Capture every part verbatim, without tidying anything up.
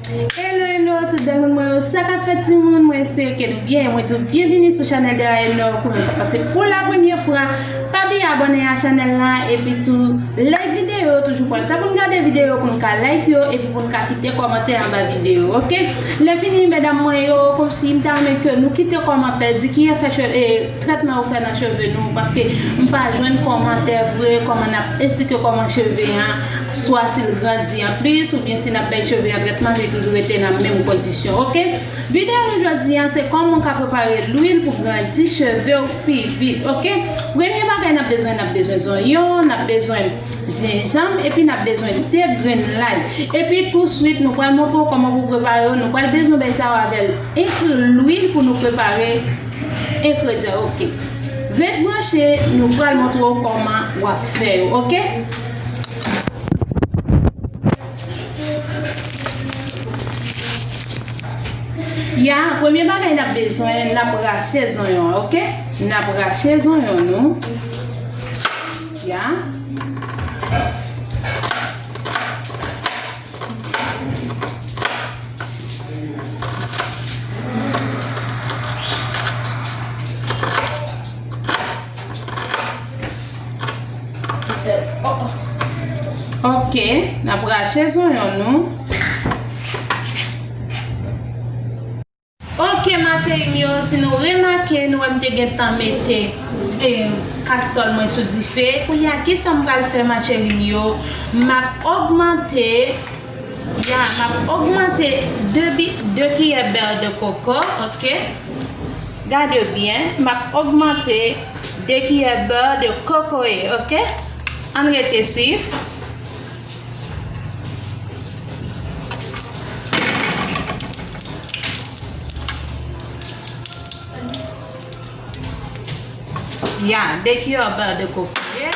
Hello, hello, tout bèl moun mwen yo, sa k ap fèt timoun? Mwen espere ke nou byen, mwen di w byenvini sou chanèl Deraye Nò. Kouman w ka pase pou la premyè fwa, pa bliye abòne a chanèl la, epi tou like videyo, toujou pran tan pou n gade videyo, pou n ka like yo, epi pou n ka kite kòmantè anba videyo, oke? Lè fini, medam mwen yo, kòmsi m ta renmen ke nou kite kòmantè, di kiyès fè cheve, trètman yo fè nan cheve nou, paske m pa jwenn kòmantè vre, kòman n ap esplike kòman cheve an, swa si l grandi anplis, oubyen si n ap bay cheve an trètman, li toujou rete nan menm kondisyon, oke? Videyo nou jodi an, se kòman w ka prepare lwil pou grandi cheve w pi vit, oke? Premye bagay n ap bezwen, n ap bezwen zonyon, n ap bezwen jenjanm, epi n ap bezwen de grenn lay. Epi touswit, nou pral montre w kòman pou prepare yo. Nou pral bezwen bay sa yo avè enkri lwil pou nou prepare engredyan yo, oke. Ret branche, nou pral montre w kòman w ap fè yo, oke? Ya, premye bagay n ap bezwen, n ap rache zonyon, oke? N ap rache zonyon nou. Ya. Ok, n ap rache zonyon nou. Ok, ma cheri m yo, si nou remake, nou wè m te gentan mete, eh, kastòl mwen sou dife. Kounye a, kisa m pral fè, ma cheri m yo? M ap ogmante, ya, m ap ogmante de bi-, de kiyè bè de koko, ok? Gade byen, m ap ogmante de kiyè bè de kokoye, ok? Ann rete swiv. Ya, de kiyè bè de kokoye.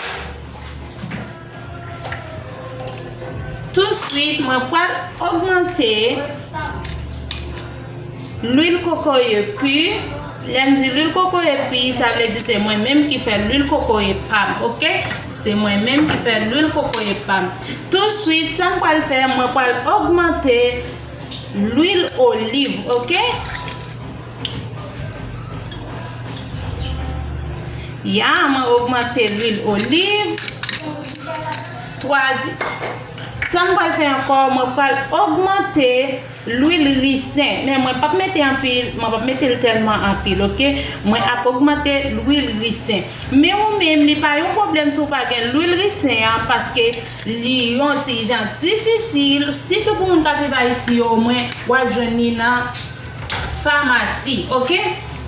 Touswit, mwen pral ogmante lwil kokoye pi. Lè m di lwil kokoye pi, sa vle di se mwen menm ki fè lwil kokoye pa m, ok? Se mwen menm ki fè lwil kokoye pa m. Touswit, sa m pral fè, mwen pral ogmante lwil oliv, ok? Ya, mwen ogmante lwil oliv. Twazi-, sa m pral fè ankò, mwen pral ogmante lwil risin. Men mwen p ap mete anpil, mwen p ap mete l tèlman anpil, ok? Mwen ap ogmante lwil risin. Men ou menm, li pa yon pwoblèm si w pa gen lwil risin an, paske li yon ti jan difisil, sitou pou moun k ap viv Ayiti yo, omwen w ap jwenn li nan famasi, ok?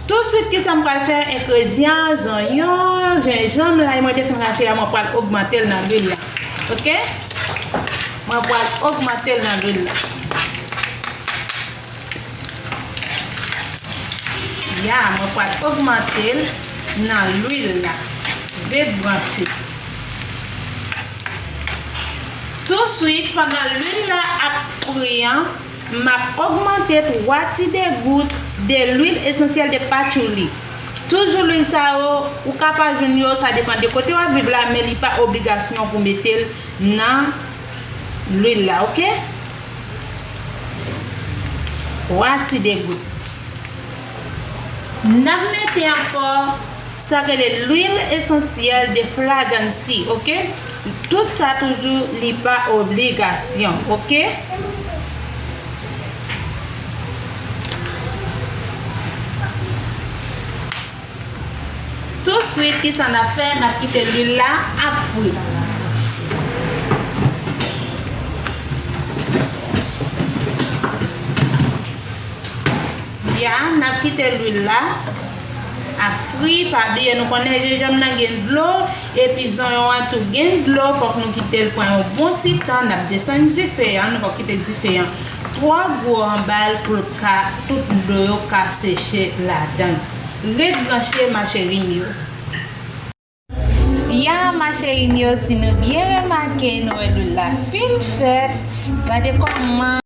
Touswit, kisa m pral fè? Engredyan, zonyon, jenjanm, lay mwen te fin rache a, mwen pral ogmante l nan lwil la, ok? Mwen pral ogmante l nan lwil la. Ya, mwen pral ogmante l nan lwil la. Ret branche. Touswit, pandan lwil la ap fri an, m ap ogmante twa ti degout de lwil esansyèl de patchouli. Toujou lwil sa yo, ou ka pa jwenn yo, sa depann de kote w ap viv la, men li pa obligasyon pou mete l nan lwil la, ok? Twa ti degout. N ap mete ankò sa k rele lwil esansyèl de flagansi, ok? Tout sa toujou, li pa obligasyon, ok? Touswit, kisa n ap fè? N ap kite lwil la ap fri. Ya, n ap kite lwil la ap fri. Pa bliye, nou konnen jenjanm nan gen dlo, epi zonyon an tou gen dlo. Fòk nou kite l pran yon bon ti tan. N ap desann dife an, nou pap kite dife an twò gwo anba l pou l ka, tout dlo yo ka seche ladan l. Ret branche, ma cheri m yo. Ya, ma cheri m yo, si nou byen remake, nou wè lwil la fin fèt. Gade kòman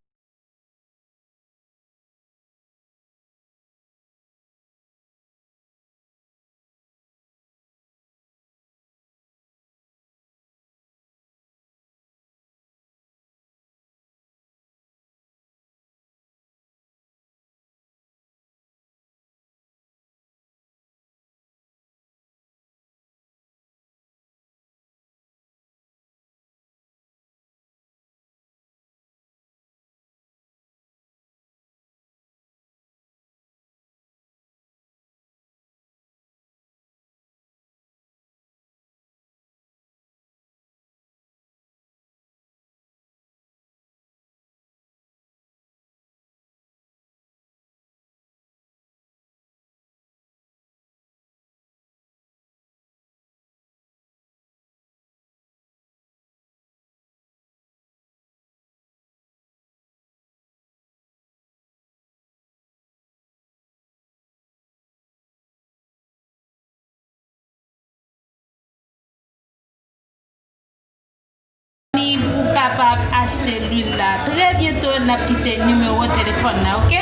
Lwil la. Trè byento n ap kite nimewo telefòn nan, oke?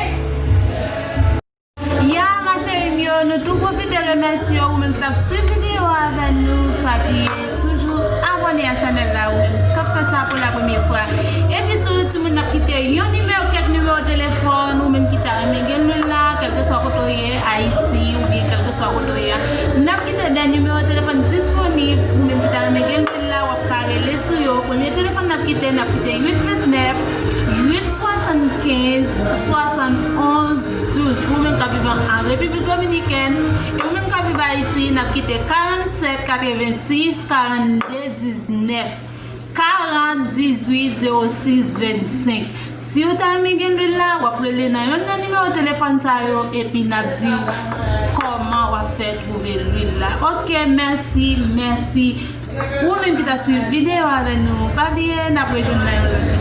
Ya, ma cheri m yo, nou tou pwofite remèsye ou menm k t ap swiv videyo a avè nou. Pa bliye toujou abòne a chanèl la, ou menm k ap fè sa pou la premyè fwa. Epi tou, timoun, n ap kite yon nimewo, kèk nimewo telefòn, ou menm ki ta renmen gen lwil la, kèlkeswa kote w ye, Ayiti, oubyen kèlkeswa kote w ye a. N ap kite de nimewo telefòn disponib, ou menm ki ta renmen gen lwil la, w ap ka rele sou yo. Premye telefòn n ap kite, n ap kite uit vennèf, uit swasannkenz, swasannonz, douz. Pou ou menm k ap viv an, an Repiblik Dominikèn, e ou menm k ap viv Ayiti, n ap kite karannsèt katrevensis karannde diznèf, karant dizuit zewo sis vennsenk. Si ou ta renmen gen lwil la, w ap rele nan yonn nan nimewo telefòn sa yo, epi n ap di w kòman w ap fè twouve lwil la. Oke, mèsi, mèsi. Ou menm ki t ap swiv videyo avè nou, pa bliye, n ap rejwenn nan yon lòt